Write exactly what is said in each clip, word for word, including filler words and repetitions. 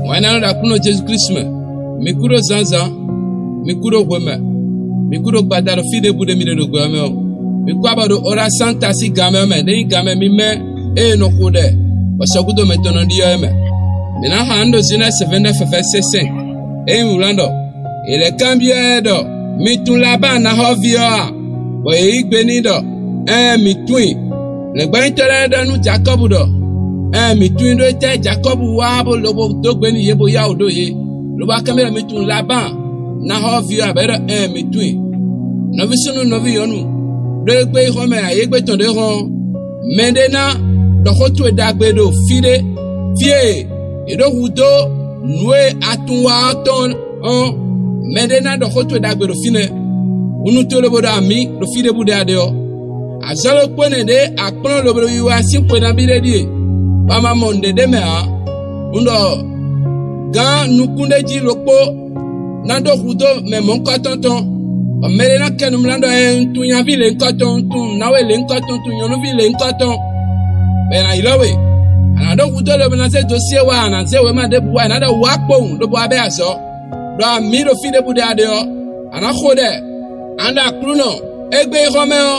Wǎn yí ná nɔ ɖo Aklúnɔ Jezu Klísu mɛ. Mi kú ɖó zǎnzǎn, mi kú ɖó hwemɛ, mi kú ɖó gbada ɖo fí ɖěbǔ ɖé mi ɖe ɖo gbɛ ɔ́ mɛ ɔ́. Mi kú abɔ ɖo Ola Santa sín gan mɛ ɔ́ mɛ, ɖé nyí gan mɛ mímɛ́ e è nɔ xo ɖɛ bɔ sɔgúdo mɛtɔn nɔ ɖyɔ́ é mɛ. Mǐ ná xa nǔ ɖo Zinɛ́si vɛ̌nɛ́ fɛfɛ sésɛn. Ényí wǔ lɛ́ ɖɔ: È lɛ̌ kanbyɔ́ ɛ ɖɔ: Mi tunwun Labáan nahɔ́ví ɔ́ a? Bɔ yě yí gbe n'i ɖɔ: Ɛɛn, mǐ tunwun i. Lɛ̌ngbɔ́nyitɔ́ lɛ́ɛ ɖɔ nú Jakɔ́bu ɖɔ: Ɛɛn, mǐ tunwun i ɖó étɛ́? Jakɔ́bu wá bó lobo dó gbe nú yě bó yá wǔ ɖo yě, lobo wá kanbyɔ́ ɖɔ: Mi tunwun Labáan nahɔ́ví ɔ́ a? Bɔ é ɖɔ: Ɛɛn, mǐ tunwun i. Nɔví súnnu, nɔví nyɔ̌nu, ɖó égbé xɔ́mɛ ayégbé tɔn ɖě hɔn ɔ́, mɛɖé ná ɖɔ xó towe ɖagbe ɖo fí ɖé. Fí e è ɖǒ hudó nǔ e a tunwun wa ɔ́ tɔn ɔ́, mɛɖé ná ɖɔ xó towe ɖagbe ɖo fínɛ́. Hunu towe lobo ɖo amǐ ɖo fí ɖěbǔ ɖé a ɖe ɔ́. Azɔ̌ ɖokpó énɛ́ ɖě a kplɔ́n lobo yi wá sín xwe nabí ɖé ɖíe, bɔ a ma mɔ nǔɖé ɖ'é mɛ ǎ. Un ɖɔ gǎn nukúnɖéjí ɖokpó ná ɖó hudó mɛ mɔ̌hunkɔtɔn tɔn, bɔ mɛɖé ná kɛ nǔmlá ɖɔ: Ɛɛn, un tunwun nyaví lěhunkɔtɔn, un tunwun nǎwe lěhunkɔtɔn, un tunwun nyɔ̌nuví lěhunkɔtɔn, bɔ è nǎ ylɔ́ we. A nǎ ɖó hudó lobo ná zé dosyé wá, a nǎ zé wěma ɖěbǔ wá, è nǎ ɖɔ: Wǎ kpowun, lobo wá bɛ́ azɔ̌. Ɖɔ amǐ ɖo fí ɖěbǔ ɖé a ɖe ɔ́, a nǎ xo ɖɛ. A nɔ ɖɔ: Aklúnɔ, égbé xɔ́mɛ ɔ́,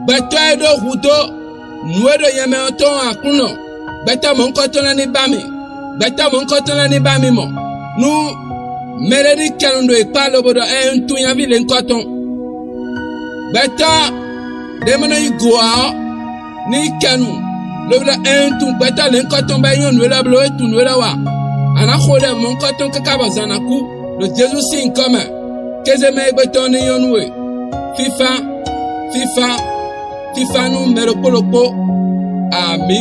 gbɛtɔ́ e ɖó hudó nǔ e ɖo nyɛ mɛ ɔ́ tɔn ɔ́, Aklúnɔ, gbɛtɔ́ mɔ̌hunkɔtɔn lɛ́ɛ ní ba mì. Gbɛtɔ́ mɔ̌hunkɔtɔn lɛ́ɛ ní ba mì mɔ, nú mɛɖé ní kɛ nu ɖo yě kpá lobo ɖɔ: Ɛɛn, un tunwun nyaví lěhunkɔtɔn. Gbɛtɔ́ ɖě mɛ nɔ nyí go ǎ ɔ́, ní kɛ nu, lobo ɖɔ: Ɛɛn, un tunwun gbɛtɔ́ lěhunkɔtɔn bɔ é nyɔ́ nǔ élɔ́ bló, é tunwun nǔ élɔ́ wa. A nǎ xo ɖɛ mɔ̌hunkɔtɔn káká bɔ zǎn ná kú, ɖo Jezu sín nyǐkɔ mɛ. Kéze mɛ e gbɛtɔ́ ɔ́ ní nyɔ́ nú we. Fífá, fífá, fífá nú mɛ ɖokpó ɖokpó. Amǐ.